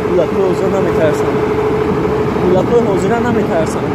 Гулакҳои ҳозира наметарсанд, гулакҳои ҳозира наметарсанд.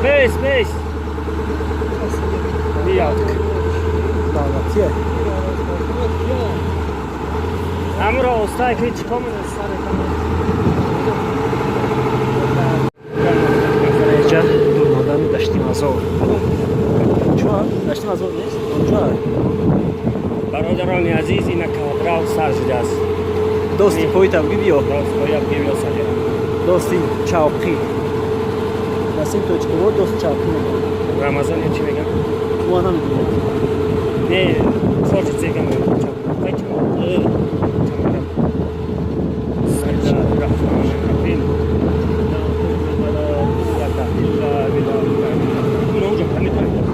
Бес, бес. Биёд. Давлатие. Ҳамро остай ки чӣ кор Инҷа дурмадани Дашти Мазор. Чуа? Дашти Мазор нест? Чуа? Бародарони азиз, ина кадрав сар шудааст. Дости пойтам гибиё. Дост поям гибиё саҷа. Дости чавқӣ. Насим Тоҷикобод дост чавқӣ мегӯяд. Рамазон ё чӣ мегӯям? Мо намедонем. Не, форси зегам. Чавқӣ. Бисмиллаҳир-раҳмонир-раҳим. Ла ҳавла ва ла қуввата илла биллаҳ. Уно уҷо наметавонем.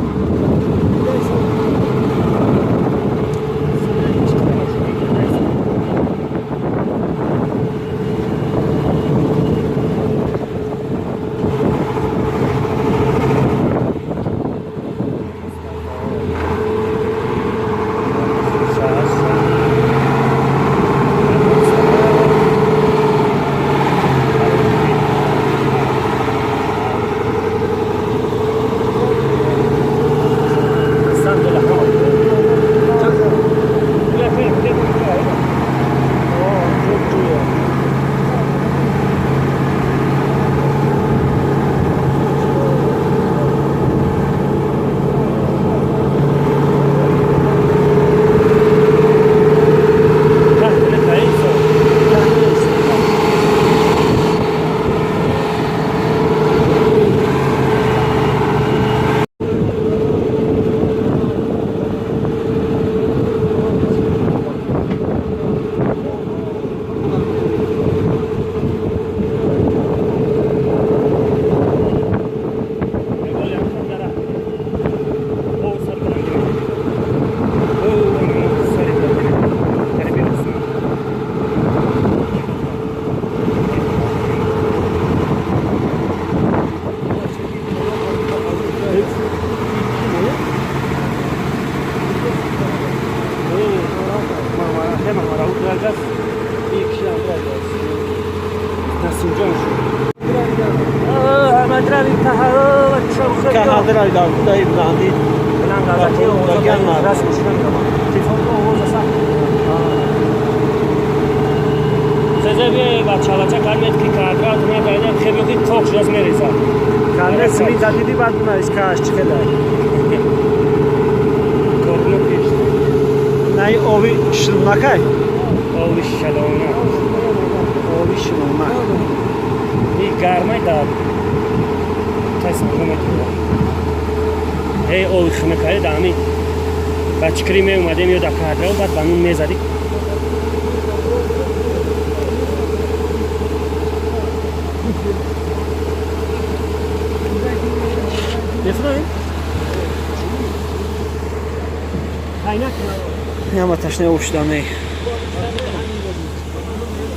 Каҳадра дар кудаи буландӣ. Баланд азаки овоза расм шуда мекунам. Телефон овоза сахт. Сезе бача бача кармет ки кадра туна дайда хебё ки ток шудас мереза. Кадра сими дадиди бад бунавис кааш чӣ хелай. Корно пеш. Най ови шилмакай? Ови шалона. Ови шилмак. И гармай да тайсан метура. Эй ови хунакай да ами бачкри меомадем ё да кадра баъд ба нун мезадӣ. Мефурӯем? Ҳама ташнаи об шудам, не.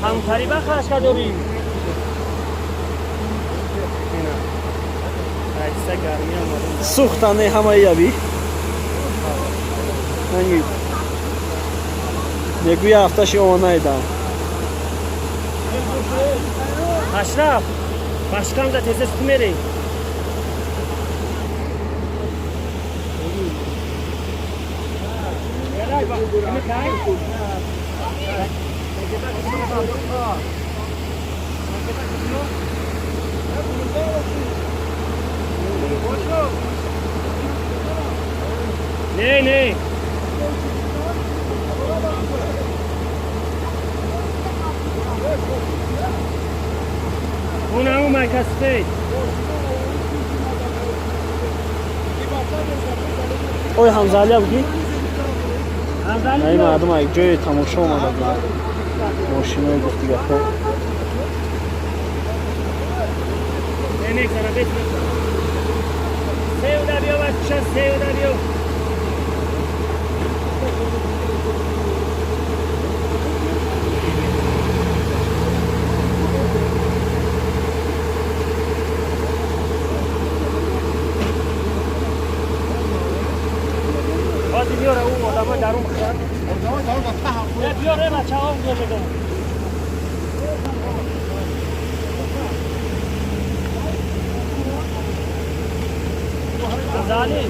Ҳамтариба хашка дорӣ. Сӯхта, не, ҳамаи яби. Мегӯя ҳафташи ова наидам. Ашраф, башкамда тез-тез ту мерӣ. Не, не. Унаму майкасфейт. Ой, Ҳамзалия будӣ? Ай мардум ай ҷои тамошо омада буданд. Мошинои гуфти гапҳо. Не, бет. Сеуда биё, бача, сеуда биё. Ҳозир биёра ӯ одамои дарун хӯрад. Биёре бачаҳо мегӯям. Ҳамзаали.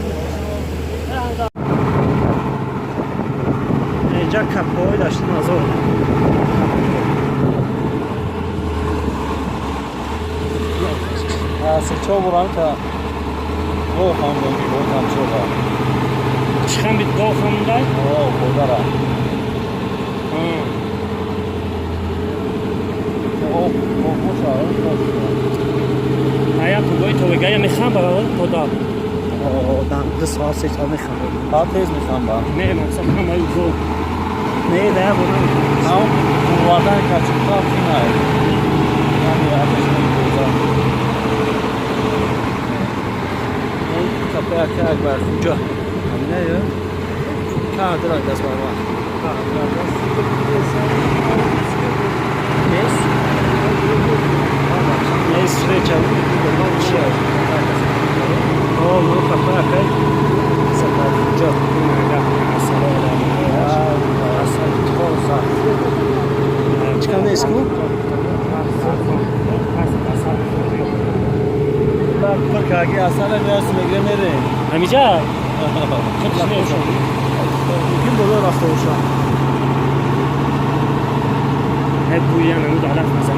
Инҷа капҳои дашти Мазор. Се-чор борам та гов хамдонги, гов тамшода. Чӣ хамбид, гов хамдай? О, бодара. О, боша. Ая пугои товегая мехамба тода. Одам 2 соат, 3 соат мехамбад. Ба тез мехамба. Не, мақсад хамаи гов. Не, да я борам. Ам овардан качука финай. Яъне аташ мекӯза. Капе ака Акбар хуҷа. Ҳамина ё? Кадра даст барва. Нес? Нес встреча. Чи аст? О, ну капе ака Сафар хуҷа. Асал тоза. Чикар нест ку? Пур карги асала меяст мегире мере. Ҳамиҷа? Худш меошад. Мумкин боло рафта бошад. Ҳе буян ҳамуд алаф мезанад.